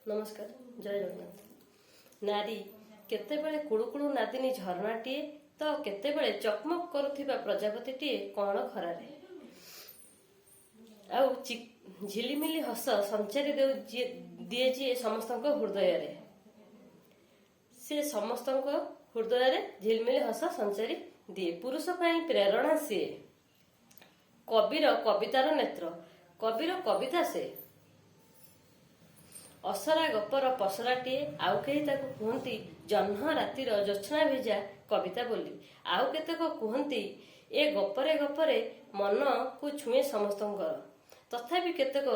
ନମସ୍କାର, ଜୟ ଜଗନ୍ନାଥ। ନାରୀ କେତେବେଳେ କୁଳୁକୁଳୁ ନାଦିନୀ ଝରଣାଟିଏ ତ କେତେବେଳେ ଚକମକ କରୁଥିବା ପ୍ରଜାପତିଟିଏ କଅଁଳ ଖରାରେ ଆଉ ଝିଲିମିଲି ହସ ସଞ୍ଚାରି ଦେଉ ଦିଏ ଯିଏ ସମସ୍ତଙ୍କ ହୃଦୟରେ। ସେ ସମସ୍ତଙ୍କ ହୃଦୟରେ ଝିଲମିଲି ହସ ସଞ୍ଚାରି ଦିଏ। ପୁରୁଷ ପାଇଁ ପ୍ରେରଣା ସିଏ। କବିର କବିତାର ନେତ୍ର, କବିର କବିତା ସେ। ଅସରା ଗପର ପସରାଟିଏ। ଆଉ କେହି ତାକୁ କୁହନ୍ତି ଜହ୍ନ ରାତିର ଜୋତ୍ସ୍ନା ଭିଜା କବିତା ବୋଲି। ଆଉ କେତେକ କୁହନ୍ତି, ଏ ଗପରେ ଗପରେ ମନକୁ ଛୁଏଁ ସମସ୍ତଙ୍କର। ତଥାପି କେତେକ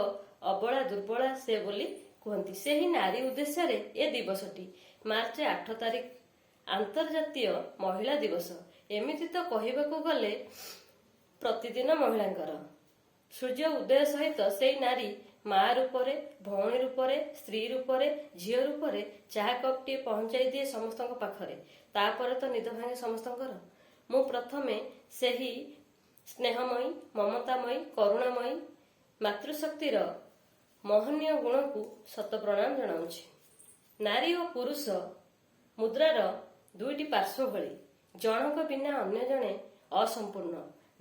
ଅବଳା ଦୁର୍ବଳା ସେ ବୋଲି କୁହନ୍ତି। ସେହି ନାରୀ ଉଦ୍ଦେଶ୍ୟରେ ଏ ଦିବସଟି, ମାର୍ଚ୍ଚ 8 ତାରିଖ, ଆନ୍ତର୍ଜାତୀୟ ମହିଳା ଦିବସ। ଏମିତି ତ କହିବାକୁ ଗଲେ ପ୍ରତିଦିନ ମହିଳାଙ୍କର। ସୂର୍ଯ୍ୟ ଉଦୟ ସହିତ ସେଇ ନାରୀ ମା ରୂପରେ, ଭଉଣୀ ରୂପରେ, ସ୍ତ୍ରୀ ରୂପରେ, ଝିଅ ରୂପରେ ଚାହା କପଟିଏ ପହଞ୍ଚାଇ ଦିଏ ସମସ୍ତଙ୍କ ପାଖରେ। ତାପରେ ତ ନିଦ ଭାଙ୍ଗେ ସମସ୍ତଙ୍କର। ମୁଁ ପ୍ରଥମେ ସେହି ସ୍ନେହମୟୀ, ମମତାମୟୀ, କରୁଣାମୟୀ ମାତୃଶକ୍ତିର ମହନୀୟ ଗୁଣକୁ ଶତ ପ୍ରଣାମ ଜଣାଉଛି। ନାରୀ ଓ ପୁରୁଷ ମୁଦ୍ରାର ଦୁଇଟି ପାର୍ଶ୍ୱ ଭଳି, ଜଣକ ବିନା ଅନ୍ୟ ଜଣେ ଅସମ୍ପୂର୍ଣ୍ଣ।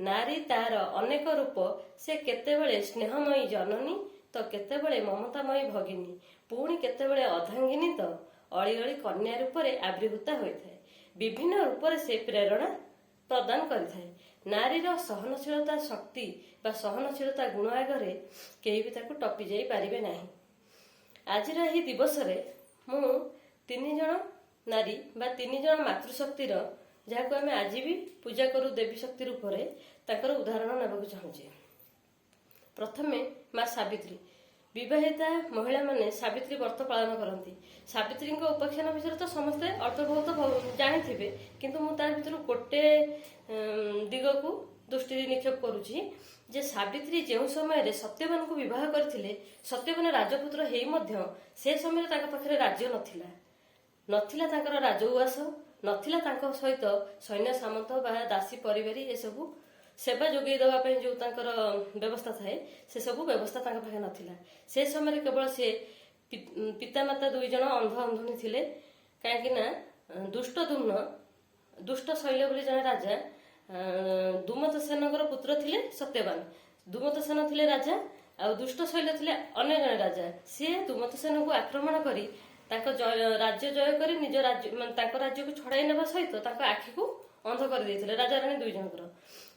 ନାରୀ ତାର ଅନେକ ରୂପ। ସେ କେତେବେଳେ ସ୍ନେହମୟୀ ଜନନୀ ତ କେତେବେଳେ ମମତାମୟୀ ଭଗିନୀ, ପୁଣି କେତେବେଳେ ଅର୍ଦ୍ଧାଙ୍ଗିନୀ ତ ଅଳିଅଳି କନ୍ୟା ରୂପରେ ଆବିର୍ଭୂତା ହୋଇଥାଏ। ବିଭିନ୍ନ ରୂପରେ ସେ ପ୍ରେରଣା ପ୍ରଦାନ କରିଥାଏ। ନାରୀର ସହନଶୀଳତା ଶକ୍ତି ବା ସହନଶୀଳତା ଗୁଣ ଆଗରେ କେହି ବି ତାକୁ ଟପି ଯାଇ ପାରିବେ ନାହିଁ। ଆଜିର ଏହି ଦିବସରେ ମୁଁ ତିନି ଜଣ ନାରୀ ବା ତିନି ଜଣ ମାତୃଶକ୍ତିର, ଯାହାକୁ ଆମେ ଆଜି ବି ପୂଜା କରୁ ଦେବୀ ଶକ୍ତି ରୂପରେ, ତାଙ୍କର ଉଦାହରଣ ନେବାକୁ ଚାହୁଁଛି। ପ୍ରଥମେ ମା ସାବିତ୍ରୀ। ବିବାହିତା ମହିଳାମାନେ ସାବିତ୍ରୀ ବ୍ରତ ପାଳନ କରନ୍ତି। ସାବିତ୍ରୀଙ୍କ ଉପାଖ୍ୟାନ ବିଷୟରେ ତ ସମସ୍ତେ ଅଳ୍ପ ବହୁତ ଜାଣିଥିବେ, କିନ୍ତୁ ମୁଁ ତା ଭିତରୁ ଗୋଟେ ଦିଗକୁ ଦୃଷ୍ଟି ନିକ୍ଷେପ କରୁଛି ଯେ ସାବିତ୍ରୀ ଯେଉଁ ସମୟରେ ସତ୍ୟବାନଙ୍କୁ ବିବାହ କରିଥିଲେ, ସତ୍ୟବାନ ରାଜପୁତ୍ର ହେଇ ମଧ୍ୟ ସେ ସମୟରେ ତାଙ୍କ ପାଖରେ ରାଜ୍ୟ ନଥିଲା। ନଥିଲା ତାଙ୍କର ରାଜଉଆସ, ନଥିଲା ତାଙ୍କ ସହିତ ସୈନ୍ୟ ସାମନ୍ତ ବା ଦାସୀ ପରିବାରୀ, ଏସବୁ ସେବା ଯୋଗାଇ ଦେବା ପାଇଁ ଯେଉଁ ତାଙ୍କର ବ୍ୟବସ୍ଥା ଥାଏ, ସେସବୁ ବ୍ୟବସ୍ଥା ତାଙ୍କ ପାଖରେ ନଥିଲା। ସେ ସମୟରେ କେବଳ ସେ ପିତାମାତା ଦୁଇ ଜଣ ଅନ୍ଧ ଅନ୍ଧୁଣୀ ଥିଲେ। କାହିଁକି ନା ଦୁଷ୍ଟଦ୍ୟୁମ୍ନ, ଦୁଷ୍ଟ ଶୈଳ ବୋଲି ଜଣେ ରାଜା, ଦୁମତ ସେନଙ୍କର ପୁତ୍ର ଥିଲେ ସତ୍ୟବାନ। ଦୁମତ ସେନ ଥିଲେ ରାଜା ଆଉ ଦୁଷ୍ଟ ଶୈଳ ଥିଲେ ଅନ୍ୟ ଜଣେ ରାଜା। ସିଏ ଦୁମତ ସେନକୁ ଆକ୍ରମଣ କରି ତାଙ୍କ ରାଜ୍ୟ ଜୟ କରି ନିଜ ରାଜ୍ୟ, ମାନେ ତାଙ୍କ ରାଜ୍ୟକୁ ଛଡାଇ ନେବା ସହିତ ତାଙ୍କ ଆଖିକୁ ଅନ୍ଧ କରିଦେଇଥିଲେ, ରାଜା ରାଣୀ ଦୁଇ ଜଣଙ୍କର।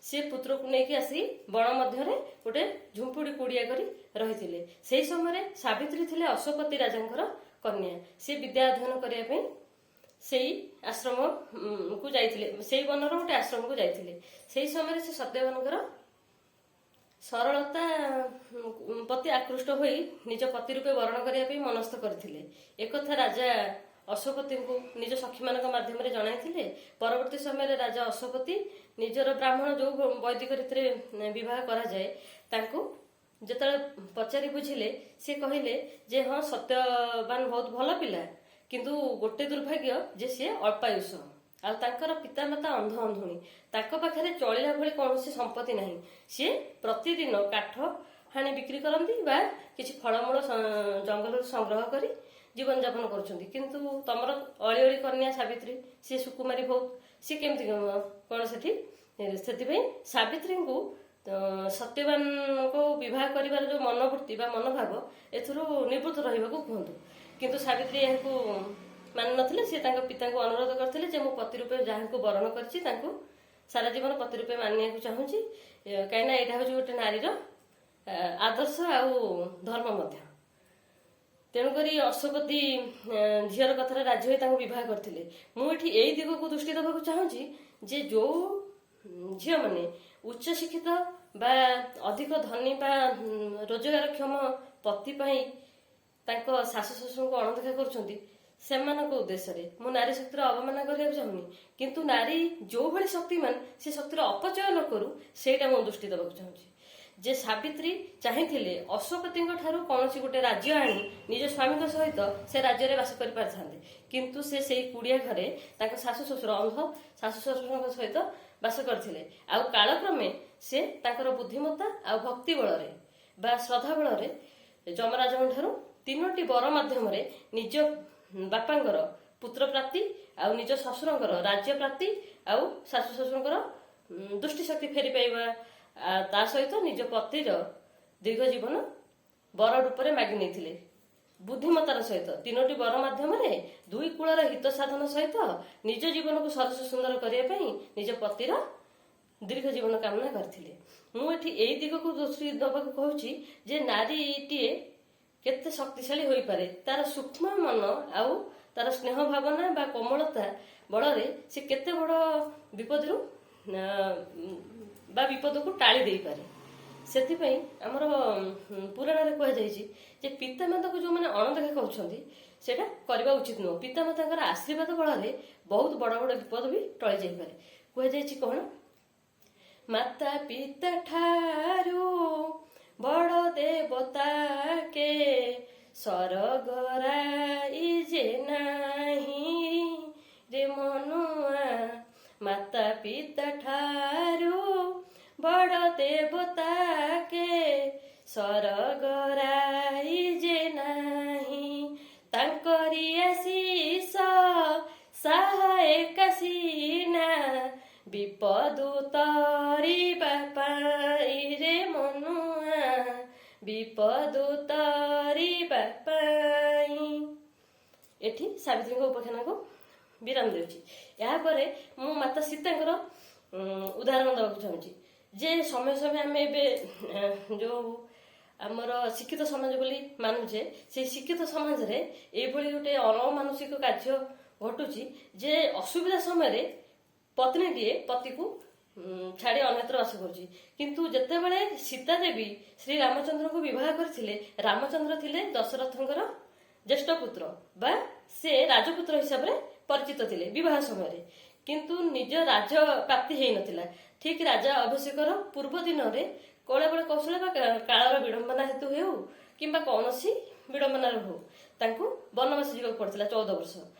ସିଏ ପୁତ୍ରକୁ ନେଇକି ଆସି ବଣ ମଧ୍ୟରେ ଗୋଟେ ଝୁମ୍ପୁଡି କୁଡିଆ କରି ରହିଥିଲେ। ସେଇ ସମୟରେ ସାବିତ୍ରୀ ଥିଲେ ଅଶ୍ୱପତି ରାଜାଙ୍କର କନ୍ୟା। ସିଏ ବିଦ୍ୟା ଅଧ୍ୟୟନ କରିବା ପାଇଁ ସେଇ ଆଶ୍ରମ କୁ ଯାଇଥିଲେ, ସେଇ ବନର ଗୋଟେ ଆଶ୍ରମକୁ ଯାଇଥିଲେ। ସେଇ ସମୟରେ ସେ ସତ୍ୟବାନଙ୍କର ସରଳତା ପ୍ରତି ଆକୃଷ୍ଟ ହୋଇ ନିଜ ପତି ରୂପେ ବରଣ କରିବା ପାଇଁ ମନସ୍ଥ କରିଥିଲେ। ଏକଥା ରାଜା ଅଶ୍ୱପତିଙ୍କୁ ନିଜ ସଖୀମାନଙ୍କ ମାଧ୍ୟମରେ ଜଣାଇଥିଲେ। ପରବର୍ତ୍ତୀ ସମୟରେ ରାଜା ଅଶ୍ୱପତି ନିଜର ବ୍ରାହ୍ମଣ, ଯୋଉ ବୈଦିକ ରୀତିରେ ବିବାହ କରାଯାଏ, ତାଙ୍କୁ ଯେତେବେଳେ ପଚାରି ବୁଝିଲେ, ସେ କହିଲେ ଯେ ହଁ, ସତ୍ୟବାନ ବହୁତ ଭଲ ପିଲା, କିନ୍ତୁ ଗୋଟେ ଦୁର୍ଭାଗ୍ୟ ଯେ ସିଏ ଅଳ୍ପାୟୁଷ ଆଉ ତାଙ୍କର ପିତାମାତା ଅନ୍ଧ ଅନ୍ଧୁଣୀ। ତାଙ୍କ ପାଖରେ ଚଳିଲା ଭଳି କୌଣସି ସମ୍ପତ୍ତି ନାହିଁ। ସିଏ ପ୍ରତିଦିନ କାଠ ହାଣି ବିକ୍ରି କରନ୍ତି ବା କିଛି ଫଳମୂଳ ଜଙ୍ଗଲରୁ ସଂଗ୍ରହ କରି ଜୀବନ ଯାପନ କରୁଛନ୍ତି। କିନ୍ତୁ ତମର ଅଳିଅଳି କନ୍ୟା ସାବିତ୍ରୀ, ସିଏ ସୁକୁମାରୀ ବହୁତ, ସିଏ କେମିତି କଣ ସେଠି? ସେଥିପାଇଁ ସାବିତ୍ରୀଙ୍କୁ ସତ୍ୟବାନଙ୍କୁ ବିବାହ କରିବାର ଯୋଉ ମନୋବୃତ୍ତି ବା ମନୋଭାବ, ଏଥିରୁ ନିବୃତ୍ତ ରହିବାକୁ କୁହନ୍ତୁ। କିନ୍ତୁ ସାବିତ୍ରୀ ଏହାକୁ ମାନି ନଥିଲେ। ସେ ତାଙ୍କ ପିତାଙ୍କୁ ଅନୁରୋଧ କରିଥିଲେ ଯେ ମୁଁ ପତି ରୂପେ ଯାହାଙ୍କୁ ବରଣ କରିଛି, ତାଙ୍କୁ ସାରା ଜୀବନ ପତି ରୂପେ ମାନିବାକୁ ଚାହୁଁଛି, କାହିଁକିନା ଏଇଟା ହଉଛି ଗୋଟେ ନାରୀର ଆଦର୍ଶ ଆଉ ଧର୍ମ ମଧ୍ୟ। ତେଣୁକରି ଅଶ୍ୱପତି ଝିଅର କଥାରେ ରାଜି ହୋଇ ତାଙ୍କୁ ବିବାହ କରିଥିଲେ। ମୁଁ ଏଠି ଏଇ ଦିଗକୁ ଦୃଷ୍ଟି ଦେବାକୁ ଚାହୁଁଛି ଯେ ଯୋଉ ଝିଅମାନେ ଉଚ୍ଚ ଶିକ୍ଷିତ ବା ଅଧିକ ଧନୀ ବା ରୋଜଗାରକ୍ଷମ ପତି ପାଇଁ ତାଙ୍କ ଶାଶୁ ଶ୍ୱଶୁରଙ୍କୁ ଅଣଦେଖା କରୁଛନ୍ତି, ସେମାନଙ୍କ ଉଦ୍ଦେଶ୍ୟରେ। ମୁଁ ନାରୀ ଶକ୍ତିର ଅବମାନନା କରିବାକୁ ଚାହୁଁନି, କିନ୍ତୁ ନାରୀ ଯୋଉଭଳି ଶକ୍ତିମାନ, ସେ ଶକ୍ତିର ଅପଚୟ ନ କରୁ, ସେଇଟା ମୁଁ ଦୃଷ୍ଟି ଦେବାକୁ ଚାହୁଁଛି ଯେ ସାବିତ୍ରୀ ଚାହିଁଥିଲେ ଅଶ୍ୱପତିଙ୍କ ଠାରୁ କୌଣସି ଗୋଟେ ରାଜ୍ୟ ଆଣି ନିଜ ସ୍ୱାମୀଙ୍କ ସହିତ ସେ ରାଜ୍ୟରେ ବାସ କରିପାରିଥାନ୍ତେ। କିନ୍ତୁ ସେ ସେଇ କୁଡ଼ିଆ ଘରେ ତାଙ୍କ ଶାଶୁ ଶ୍ୱଶୁର, ଅନ୍ଧ ଶାଶୁ ଶ୍ୱଶୁରଙ୍କ ସହିତ ବାସ କରିଥିଲେ। ଆଉ କାଳକ୍ରମେ ସେ ତାଙ୍କର ବୁଦ୍ଧିମତ୍ତା ଆଉ ଭକ୍ତି ବଳରେ ବା ଶ୍ରଦ୍ଧା ବଳରେ ଯମରାଜଙ୍କ ଠାରୁ ତିନୋଟି ବର ମାଧ୍ୟମରେ ନିଜ ବାପାଙ୍କର ପୁତ୍ର ପ୍ରାପ୍ତି ଆଉ ନିଜ ଶ୍ୱଶୁରଙ୍କର ରାଜ୍ୟ ପ୍ରାପ୍ତି ଆଉ ଶାଶୁ ଶ୍ୱଶୁରଙ୍କର ଦୃଷ୍ଟିଶକ୍ତି ଫେରି ପାଇବା, ତା ସହିତ ନିଜ ପତିର ଦୀର୍ଘ ଜୀବନ ବର ରୂପରେ ମାଗି ନେଇଥିଲେ। ବୁଦ୍ଧିମତାର ସହିତ ତିନୋଟି ବର ମାଧ୍ୟମରେ ଦୁଇ କୂଳର ହିତ ସାଧନ ସହିତ ନିଜ ଜୀବନକୁ ସରସ ସୁନ୍ଦର କରିବା ପାଇଁ ନିଜ ପତିର ଦୀର୍ଘ ଜୀବନ କାମନା କରିଥିଲେ। ମୁଁ ଏଠି ଏଇ ଦିଗକୁ ଦୃଷ୍ଟି ଦେବାକୁ କହୁଛି ଯେ ନାରୀଟିଏ କେତେ ଶକ୍ତିଶାଳୀ ହୋଇପାରେ। ତାର ସୂକ୍ଷ୍ମ ମନ ଆଉ ତାର ସ୍ନେହ ଭାବନା ବା କୋମଳତା ବଳରେ ସେ କେତେ ବଡ଼ ବିପଦରୁ ବା ବିପଦକୁ ଟାଳି ଦେଇପାରେ। ସେଥିପାଇଁ ଆମର ପୁରାଣରେ କୁହାଯାଇଛି ଯେ ପିତାମାତାକୁ ଯୋଉମାନେ ଅଣଦେଖା କରୁଛନ୍ତି, ସେଇଟା କରିବା ଉଚିତ ନୁହଁ। ପିତାମାତାଙ୍କର ଆଶୀର୍ବାଦ ବଳରେ ବହୁତ ବଡ଼ ବଡ଼ ବିପଦ ବି ଟଳି ଯାଇପାରେ। କୁହାଯାଇଛି କଣ? ମାତା ପିତା ଠାରୁ ବଡ଼ ଦେବତା କେ ସରଗରାଇ ଯେ ନାହିଁ ରେ ମନୁଆ। ମାତା ପିତା ଠାରୁ ବଡ଼ ଦେବତା କେ ସରଗରାଇ ଯେ ନାହିଁ। ତାଙ୍କରି ଆଶିଷ ସାହା ଏକା ସିନା ବିପଦୁ ତରିବା ପାଇଁ ରେ ମନୁଆ, ବିପଦୁ ତରିବା ପାଇଁ। ଏଠି ସାବିତ୍ରୀଙ୍କ ଉପାଖ୍ୟାନକୁ ବିରାମ ଦେଉଛି। ଏହାପରେ ମୁଁ ମାତା ସୀତାଙ୍କର ଉଦାହରଣ ଦେବାକୁ ଚାହୁଁଛି ଯେ ସମୟ ସମୟ ଆମେ ଏବେ ଯୋଉ ଆମର ଶିକ୍ଷିତ ସମାଜ ବୋଲି ମାନୁଛେ, ସେଇ ଶିକ୍ଷିତ ସମାଜରେ ଏଇଭଳି ଗୋଟେ ଅମାନୁଷିକ କାର୍ଯ୍ୟ ଘଟୁଛି ଯେ ଅସୁବିଧା ସମୟରେ ପତ୍ନୀଟିଏ ପତିକୁ ଛାଡ଼ି ଅନ୍ୟତ୍ର ବାସ କରୁଛି। କିନ୍ତୁ ଯେତେବେଳେ ସୀତା ଦେବୀ ଶ୍ରୀ ରାମଚନ୍ଦ୍ରଙ୍କୁ ବିବାହ କରିଥିଲେ, ରାମଚନ୍ଦ୍ର ଥିଲେ ଦଶରଥଙ୍କର ଜ୍ୟେଷ୍ଠ ପୁତ୍ର ବା ସେ ରାଜପୁତ୍ର ହିସାବରେ ପରିଚିତ ଥିଲେ ବିବାହ ସମୟରେ। କିନ୍ତୁ ନିଜ ରାଜ ପ୍ରାପ୍ତି ହେଇନଥିଲା। ଠିକ ରାଜା ଅଭିଷେକର ପୂର୍ବ ଦିନରେ କଳେ କୌଶଳ ବା କାଳର ବିଡ଼ମ୍ବନା ହେତୁ ହେଉ କିମ୍ବା କୌଣସି ବିଡ଼ମ୍ବନାର ହଉ, ତାଙ୍କୁ ବନବାସ ଯିବାକୁ ପଡିଥିଲା 14 ବର୍ଷ।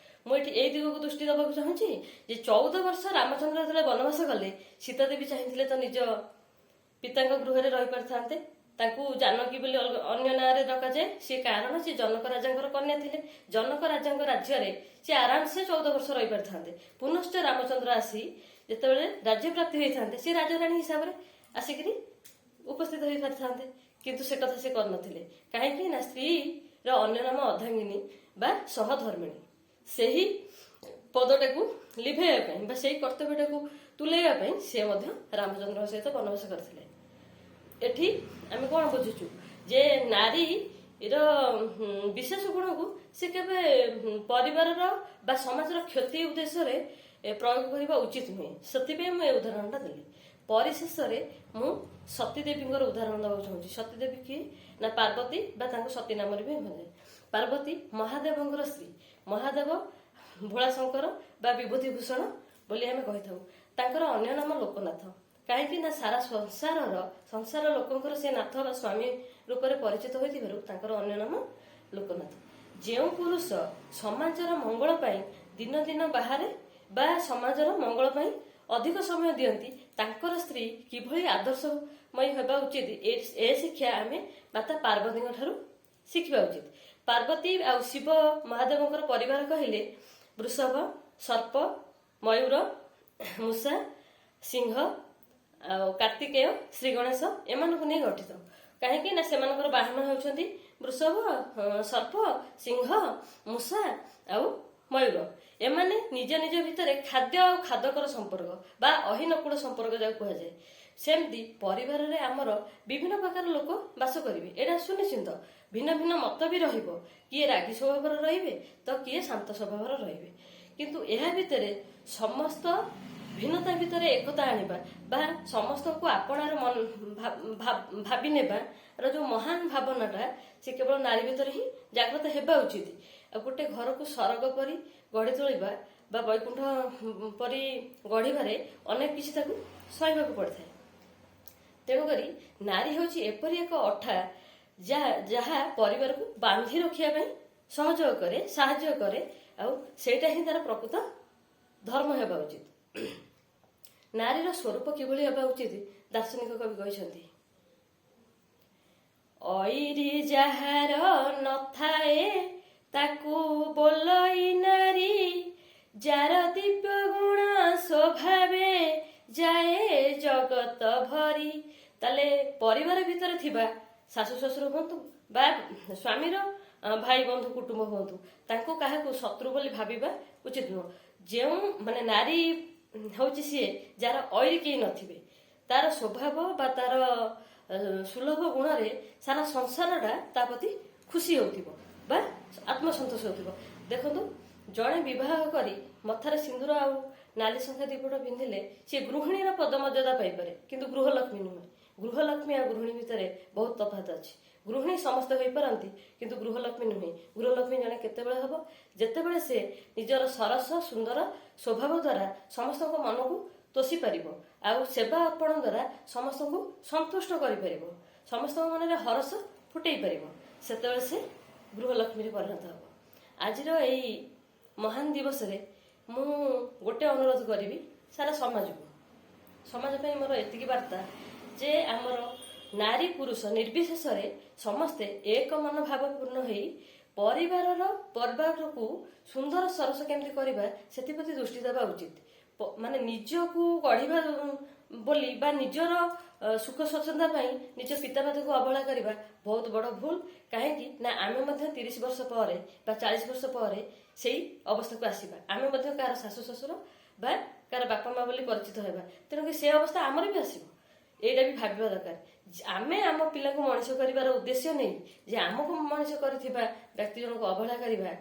ମୁଁ ଏଠି ଏଇ ଦିଗକୁ ଦୃଷ୍ଟି ଦେବାକୁ ଚାହୁଁଛି ଯେ 14 ବର୍ଷ ରାମଚନ୍ଦ୍ର ଯେତେବେଳେ ବନବାସ ଗଲେ, ସୀତା ଦେବୀ ଚାହିଁଥିଲେ ତ ନିଜ ପିତାଙ୍କ ଗୃହରେ ରହିପାରିଥାନ୍ତେ। ତାଙ୍କୁ ଜାନକୀ ବୋଲି ଅନ୍ୟ ନାଁରେ ଡକାଯାଏ ସିଏ, କାରଣ ସେ ଜନକ ରାଜାଙ୍କର କନ୍ୟା ଥିଲେ। ଜନକ ରାଜାଙ୍କ ରାଜ୍ୟରେ ସେ ଆରାମସେ 14 ବର୍ଷ ରହିପାରିଥାନ୍ତେ। ପୁନଶ୍ଚ ରାମଚନ୍ଦ୍ର ଆସି ଯେତେବେଳେ ରାଜ୍ୟ ପ୍ରାପ୍ତି ହୋଇଥାନ୍ତେ, ସେ ରାଜାରାଣୀ ହିସାବରେ ଆସିକିରି ଉପସ୍ଥିତ ହୋଇପାରିଥାନ୍ତେ। କିନ୍ତୁ ସେ କଥା ସେ କରିନଥିଲେ। କାହିଁକି ନା ସ୍ତ୍ରୀର ଅନ୍ୟ ନାମ ଅର୍ଦ୍ଧାଙ୍ଗିନୀ ବା ସହଧର୍ମିଣୀ। ସେହି ପଦଟାକୁ ଲିଭେଇବା ପାଇଁ ବା ସେଇ କର୍ତ୍ତବ୍ୟଟାକୁ ତୁଲେଇବା ପାଇଁ ସେ ମଧ୍ୟ ରାମଚନ୍ଦ୍ରଙ୍କ ସହିତ ବନବାସ କରିଥିଲେ। ଏଠି ଆମେ କଣ ବୁଝୁଛୁ ଯେ ନାରୀର ବିଶେଷ ଗୁଣକୁ ସେ କେବେ ପରିବାରର ବା ସମାଜର କ୍ଷତି ଉଦ୍ଦେଶ୍ୟରେ ପ୍ରୟୋଗ କରିବା ଉଚିତ ନୁହେଁ। ସେଥିପାଇଁ ମୁଁ ଏ ଉଦାହରଣଟା ଦେଲି। ପରିଶେଷରେ ମୁଁ ସତୀ ଦେବୀଙ୍କର ଉଦାହରଣ ଦେବାକୁ ଚାହୁଁଛି। ସତୀ ଦେବୀ କିଏ ନା ପାର୍ବତୀ ବା ତାଙ୍କୁ ସତୀ ନାମରେ ବି କୁହାଯାଏ। ପାର୍ବତୀ ମହାଦେବଙ୍କର ସ୍ତ୍ରୀ। ମହାଦେବ ଭୋଳାଶଙ୍କର ବା ବିଭୂତି ଭୂଷଣ ବୋଲି ଆମେ କହିଥାଉ। ତାଙ୍କର ଅନ୍ୟ ନାମ ଲୋକନାଥ। କାହିଁକି ନା ସାରା ସଂସାର ଲୋକଙ୍କର ସେ ନାଥ ବା ସ୍ୱାମୀ ରୂପରେ ପରିଚିତ ହୋଇଥିବାରୁ ତାଙ୍କର ଅନ୍ୟ ନାମ ଲୋକନାଥ। ଯେଉଁ ପୁରୁଷ ସମାଜର ମଙ୍ଗଳ ପାଇଁ ଦିନ ଦିନ ବାହାରେ ବା ସମାଜର ମଙ୍ଗଳ ପାଇଁ ଅଧିକ ସମୟ ଦିଅନ୍ତି, ତାଙ୍କର ସ୍ତ୍ରୀ କିଭଳି ଆଦର୍ଶମୟୀ ହେବା ଉଚିତ, ଏ ଶିକ୍ଷା ଆମେ ମାତା ପାର୍ବତୀଙ୍କ ଠାରୁ ଶିଖିବା ଉଚିତ। ପାର୍ବତୀ ଆଉ ଶିବ ମହାଦେବଙ୍କର ପରିବାର କହିଲେ ବୃଷଭ, ସର୍ପ, ମୟୂର, ମୂଷା, ସିଂହ ଆଉ କାର୍ତ୍ତିକେୟ, ଶ୍ରୀ ଗଣେଶ, ଏମାନଙ୍କୁ ନେଇ ଗଠିତ। କାହିଁକି ନା ସେମାନଙ୍କର ବାହନ ହେଉଛନ୍ତି ବୃଷଭ, ସର୍ପ, ସିଂହ, ମୂଷା ଆଉ ମୟୂର। ଏମାନେ ନିଜ ନିଜ ଭିତରେ ଖାଦ୍ୟ ଆଉ ଖାଦକର ସମ୍ପର୍କ ବା ଅହିନକୁଳ ସମ୍ପର୍କ ଯାହାକୁ କୁହାଯାଏ। ସେମିତି ପରିବାରରେ ଆମର ବିଭିନ୍ନ ପ୍ରକାର ଲୋକ ବାସ କରିବେ, ଏଇଟା ସୁନିଶ୍ଚିତ। ଭିନ୍ନ ଭିନ୍ନ ମତ ବି ରହିବ। କିଏ ରାଗି ସ୍ୱଭାବର ରହିବେ ତ କିଏ ଶାନ୍ତ ସ୍ୱଭାବର ରହିବେ। କିନ୍ତୁ ଏହା ଭିତରେ ସମସ୍ତ ଭିନ୍ନତା ଭିତରେ ଏକତା ଆଣିବା ବା ସମସ୍ତଙ୍କୁ ଆପଣାର ମନ ଭାବି ନେବାର ଯୋଉ ମହାନ ଭାବନାଟା, ସେ କେବଳ ନାରୀ ଭିତରେ ହିଁ ଜାଗ୍ରତ ହେବା ଉଚିତ। ଆଉ ଗୋଟେ ଘରକୁ ସରଗ ପରି ଗଢି ତୋଳିବା ବା ବୈକୁଣ୍ଠ ପରି ଗଢିବାରେ ଅନେକ କିଛି ତାକୁ ସହିବାକୁ ପଡିଥାଏ। ତେଣୁକରି ନାରୀ ହେଉଛି ଏପରି ଏକ ଅଠା, ଯାହା ପରିବାରକୁ ବାନ୍ଧି ରଖିବା ପାଇଁ ସହଯୋଗ କରେ, ସାହାଯ୍ୟ କରେ। ଆଉ ସେଇଟା ହିଁ ତାର ପ୍ରକୃତ ଧର୍ମ ହେବା ଉଚିତ। ନାରୀର ସ୍ୱରୂପ କିଭଳି ହେବା ଉଚିତ ଦାର୍ଶନିକ କବି କହିଛନ୍ତି। ଐରି ଯାହାର ନଥାଏ ତାକୁ ବୋଲଇ ନାରୀ, ଯାର ଦିବ୍ୟ ଗୁଣ ସ୍ୱଭାବେ ଯାଏ ଜଗତ ଭରି। ତାହେଲେ ପରିବାର ଭିତରେ ଥିବା ଶାଶୁ ଶ୍ୱଶୁର ହୁଅନ୍ତୁ ବା ସ୍ୱାମୀର ଭାଇ ବନ୍ଧୁ କୁଟୁମ୍ବ ହୁଅନ୍ତୁ, ତାଙ୍କୁ କାହାକୁ ଶତ୍ରୁ ବୋଲି ଭାବିବା ଉଚିତ ନୁହଁ। ଯେଉଁ ମାନେ ନାରୀ ହଉଛି ସିଏ ଯାହାର ଐରି କେହି ନଥିବେ, ତାର ସ୍ୱଭାବ ବା ତାର ସୁଲଭ ଗୁଣରେ ସାରା ସଂସାରଟା ତା ପ୍ରତି ଖୁସି ହେଉଥିବ ବା ଆତ୍ମସନ୍ତୋଷ ହେଉଥିବ। ଦେଖନ୍ତୁ, ଜଣେ ବିବାହ କରି ମଥାରେ ସିନ୍ଦୁର ଆଉ ନାଲି ଶଙ୍ଖା ଦିପଟ ପିନ୍ଧିଲେ ସିଏ ଗୃହିଣୀର ପଦମର୍ଯ୍ୟାଦା ପାଇପାରେ, କିନ୍ତୁ ଗୃହଲକ୍ଷ୍ମୀ ନୁହେଁ। ଗୃହଲକ୍ଷ୍ମୀ ଆଉ ଗୃହିଣୀ ଭିତରେ ବହୁତ ତଫାତ ଅଛି। ଗୃହିଣୀ ସମସ୍ତେ ହୋଇପାରନ୍ତି, କିନ୍ତୁ ଗୃହଲକ୍ଷ୍ମୀ ନୁହେଁ। ଗୃହଲକ୍ଷ୍ମୀ ଜଣେ କେତେବେଳେ ହବ? ଯେତେବେଳେ ସେ ନିଜର ସରସ ସୁନ୍ଦର ସ୍ୱଭାବ ଦ୍ୱାରା ସମସ୍ତଙ୍କ ମନକୁ ତୋଷି ପାରିବ ଆଉ ସେବା ଅର୍ପଣ ଦ୍ୱାରା ସମସ୍ତଙ୍କୁ ସନ୍ତୁଷ୍ଟ କରିପାରିବ, ସମସ୍ତଙ୍କ ମନରେ ହରସ ଫୁଟେଇ ପାରିବ, ସେତେବେଳେ ସେ ଗୃହଲକ୍ଷ୍ମୀରେ ପରିଣତ ହେବ। ଆଜିର ଏଇ ମହାନ ଦିବସରେ ମୁଁ ଗୋଟେ ଅନୁରୋଧ କରିବି ସାରା ସମାଜକୁ। ସମାଜ ପାଇଁ ମୋର ଏତିକି ବାର୍ତ୍ତା ଯେ ଆମର ନାରୀ ପୁରୁଷ ନିର୍ବିଶେଷରେ ସମସ୍ତେ ଏକ ମନୋଭାବପୂର୍ଣ୍ଣ ହେଇ ପରିବାରର ପରିବାରକୁ ସୁନ୍ଦର ସରସ କେମିତି କରିବା ସେଥିପ୍ରତି ଦୃଷ୍ଟି ଦେବା ଉଚିତ। ମାନେ ନିଜକୁ ଗଢ଼ିବା ବୋଲି ବା ନିଜର ସୁଖ ସ୍ୱଚ୍ଛନ୍ଦା ପାଇଁ ନିଜ ପିତାମାତାକୁ ଅବହେଳା କରିବା ବହୁତ ବଡ଼ ଭୁଲ। କାହିଁକି ନା ଆମେ ମଧ୍ୟ 30 ବର୍ଷ ପରେ ବା 40 ବର୍ଷ ପରେ ସେଇ ଅବସ୍ଥାକୁ ଆସିବା। ଆମେ ମଧ୍ୟ କାହାର ଶାଶୁ ଶ୍ୱଶୁର ବା କାହାର ବାପା ମା ବୋଲି ପରିଚିତ ହେବା। ତେଣୁକରି ସେ ଅବସ୍ଥା ଆମର ବି ଆସିବ, ଏଇଟା ବି ଭାବିବା ଦରକାର। ଆମେ ଆମ ପିଲାକୁ ମଣିଷ କରିବାର ଉଦ୍ଦେଶ୍ୟ ନେଇ ଯେ ଆମକୁ ମଣିଷ କରିଥିବା ବ୍ୟକ୍ତି ଜଣକୁ ଅବହେଳା କରିବା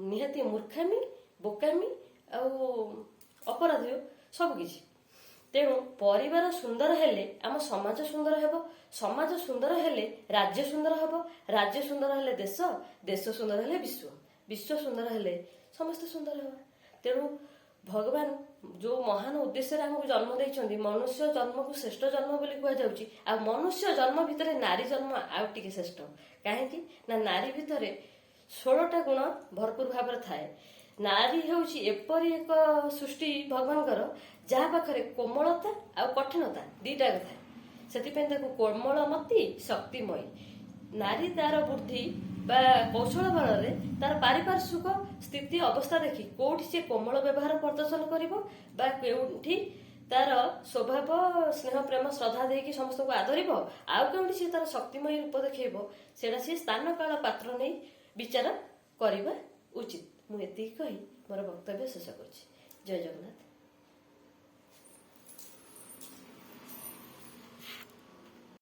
ନିହାତି ମୂର୍ଖାମି, ବୋକାମି ଆଉ ଅପରାଧ ସବୁ କିଛି। ତେଣୁ ପରିବାର ସୁନ୍ଦର ହେଲେ ଆମ ସମାଜ ସୁନ୍ଦର ହେବ, ସମାଜ ସୁନ୍ଦର ହେଲେ ରାଜ୍ୟ ସୁନ୍ଦର ହେବ, ରାଜ୍ୟ ସୁନ୍ଦର ହେଲେ ଦେଶ, ଦେଶ ସୁନ୍ଦର ହେଲେ ବିଶ୍ୱ, ବିଶ୍ୱ ସୁନ୍ଦର ହେଲେ ସମସ୍ତେ ସୁନ୍ଦର ହେବା। ତେଣୁ ଭଗବାନ ଯୋଉ ମହାନ ଉଦ୍ଦେଶ୍ୟରେ ଆମକୁ ଜନ୍ମ ଦେଇଛନ୍ତି, ମନୁଷ୍ୟ ଜନ୍ମକୁ ଶ୍ରେଷ୍ଠ ଜନ୍ମ ବୋଲି କୁହାଯାଉଛି। ଆଉ ମନୁଷ୍ୟ ଜନ୍ମ ଭିତରେ ନାରୀ ଜନ୍ମ ଆଉ ଟିକେ ଶ୍ରେଷ୍ଠ। କାହିଁକି ନା ନାରୀ ଭିତରେ 16ଟା ଗୁଣ ଭରପୁର ଭାବରେ ଥାଏ। ନାରୀ ହେଉଛି ଏପରି ଏକ ସୃଷ୍ଟି ଭଗବାନଙ୍କର, ଯାହା ପାଖରେ କୋମଳତା ଆଉ କଠିନତା ଦିଟା ଥାଏ। ସେଥିପାଇଁ ତାକୁ କୋମଳମତୀ ଶକ୍ତିମୟୀ। ନାରୀ ତାର ବୁଦ୍ଧି ବା କୌଶଳ ବଳରେ ତାର ପାରିପାର୍ଶ୍ୱିକ ସ୍ଥିତି ଅବସ୍ଥା ଦେଖି କୋଉଠି ସେ କୋମଳ ବ୍ୟବହାର ପ୍ରଦର୍ଶନ କରିବ ବା କେଉଁଠି ତାର ସ୍ୱଭାବ ସ୍ନେହ ପ୍ରେମ ଶ୍ରଦ୍ଧା ଦେଇକି ସମସ୍ତଙ୍କୁ ଆଦରିବ, ଆଉ କେଉଁଠି ସେ ତାର ଶକ୍ତିମୟୀ ରୂପ ଦେଖେଇବ, ସେଇଟା ସିଏ ସ୍ଥାନ କାଳ ପାତ୍ର ନେଇ ବିଚାର କରିବା ଉଚିତ। ମୁଁ ଏତିକି କହି ମୋର ବକ୍ତବ୍ୟ ଶେଷ କରୁଛି। ଜୟ ଜଗନ୍ନାଥ।